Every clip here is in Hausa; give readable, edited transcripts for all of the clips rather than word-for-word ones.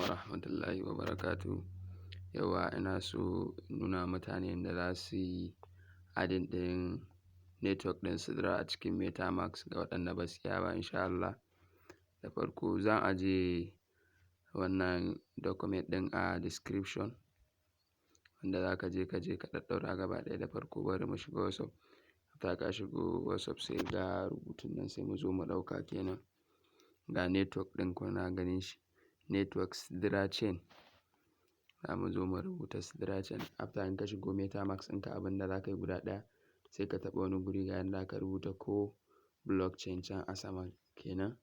Wa rahmatullahi wa barakatuh. Yauwa, ina so in nuna mutane yadda za su yi adding ɗin network ɗin Sidra a cikin MetaMask ga waɗanda ba su iya ba, insha Allah. Da farko zan ajiye wannan document ɗin a description wanda za ka je ka ɗaɗɗaura gaba ɗaya. Da farko bari mu shiga WhatsApp. After ka shigo WhatsApp, sai ga rubutun nan, sai mu zo mu ɗauka kenan. Ga network ɗin, kuna ganin shi, network Sidra Chain. Za mu zo mu rubuta Sidra Chain. After in ka shigo MetaMask ɗinka, abin da za ka yi guda ɗaya, sai ka taɓa wani guri, ga yanda aka rubuta ko blockchain can a sama kenan.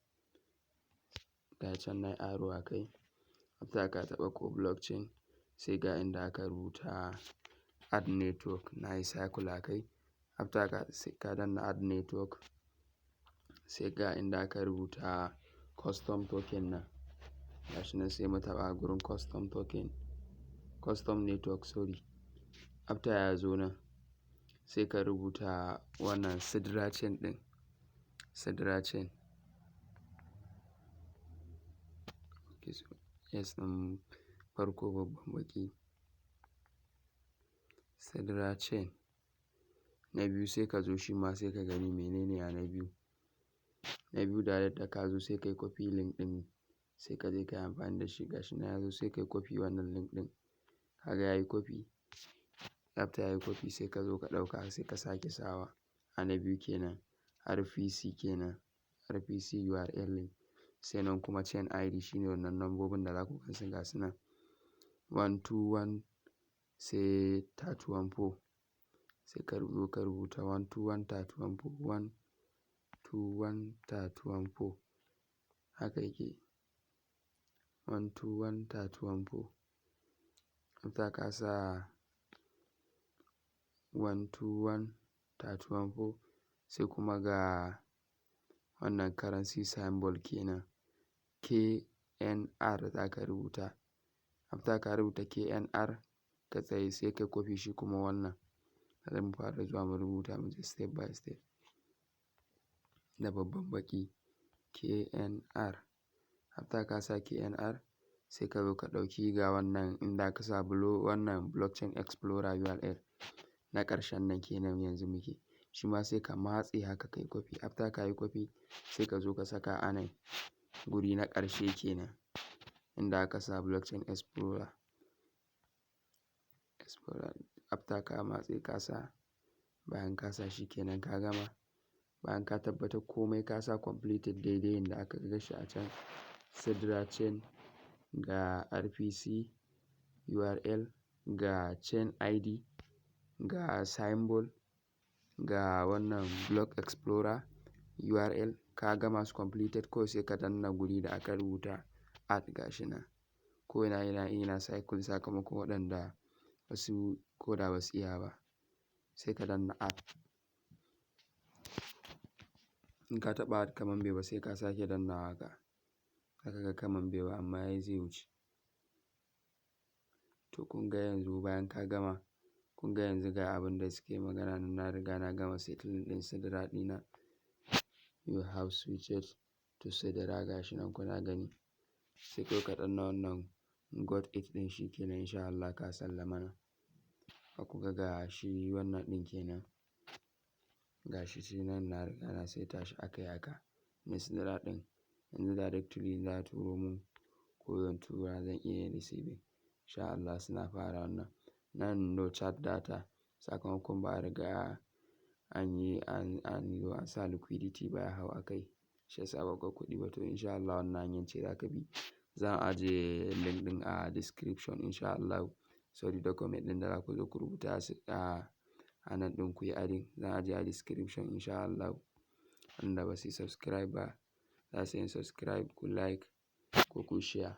Ga can na yi arrow a kai. After ka taɓa ko blockchain, sai ga inda aka rubuta add network, na yi circle a kai. After ka, sai ka danna add network, sai ga inda aka rubuta custom token nan. Gashi nan, sai mu taɓa gurin custom token, custom network, sorry. After ya zo nan, sai ka rubuta wannan Sidra Chain ɗin, Sidra Chain. Okay, so S ɗin farko babban baƙi. Sidra Chain. Na biyu, sai ka zo shi ma, sai ka gani menene a na biyu. Na biyu, direct da ka zo, sai ka yi copy link ɗin, sai ka je ka yi amfani da shi. Gashi nan ya zo, sai ka yi copy wannan link ɗin. Kaga yayi copy. After yayi copy, sai ka zo ka ɗauka, sai ka sake sawa a na biyu kenan, RPC kenan, RPC URL link. Sai nan kuma chain ID, shine wannan lambobin da za ku gansu, ga su nan, 121 sai 314. Sai ka zo ka rubuta 121314, 121314, haka yake, 121314. After ka sa 121314, sai kuma ga wannan currency symbol kenan, KNR za ka rubuta. After ka rubuta KNR, ka tsaye, sai ka copy shi kuma wannan. Bari mu fara zuwa mu rubuta, mu je step by step. Da babban baƙi KNR. After ka sa KNR, sai ka zo ka ɗauki ga wannan inda ka sa wannan blockchain explorer URL na ƙarshen nan kenan yanzu muke. Shi ma sai ka matse haka, ka yi copy. After ka yi copy, sai ka zo ka saka a nan guri na ƙarshe kenan inda aka sa blockchain explorer. Explorer. After ka matse ka sa, bayan ka sa shi kenan ka gama. Bayan ka tabbatar komai ka sa completed daidai yanda aka ga shi a can, Sidra Chain, ga RPC URL, ga chain ID, ga symbol, ga wannan block explorer URL, ka gama su completed kawai, sai ka danna guri da aka rubuta add, gashi nan. Ko ina yana circle, sakamakon waɗanda wasu ko da ba su iya ba. Sai ka danna add. In ka taɓa add kaman bai ba, sai ka sake dannawa haka. Zaka ga kaman bai ba, amma ai zai wuce. To, kun ga yanzu bayan ka gama, kun ga yanzu ga abin da suke magana nan, na riga na gama settling ɗin Sidra ɗina. You have switched to Sidra, gashi nan kuna gani. Sai kawai ka danna wannan got it ɗin, shi kenan, insha Allah ka sallamana. Kuka ga shi wannan ɗin kenan. Ga shi shi nan na riga na saita shi aka yi haka na Sidra ɗin. Yanzu directly za a turo mun ko zan tura, zan iya yin receiving. Insha Allah suna fara wannan. Nan no chat data, sakamakon ba a riga an yi an zo an sa liquidity ba ya hau a kai. Shi yasa ba ku ga kuɗi ba. To, insha Allah wannan hanyar ce za ka bi. Zan ajiye link ɗin a description, insha Allah. Sorry, document ɗin da za ku zo ku rubuta a nan ɗin ku yi adding, zan ajiye a description, insha Allah. Wanda ba su yi subscribe ba, za su yi subscribe, ku like ko ku share.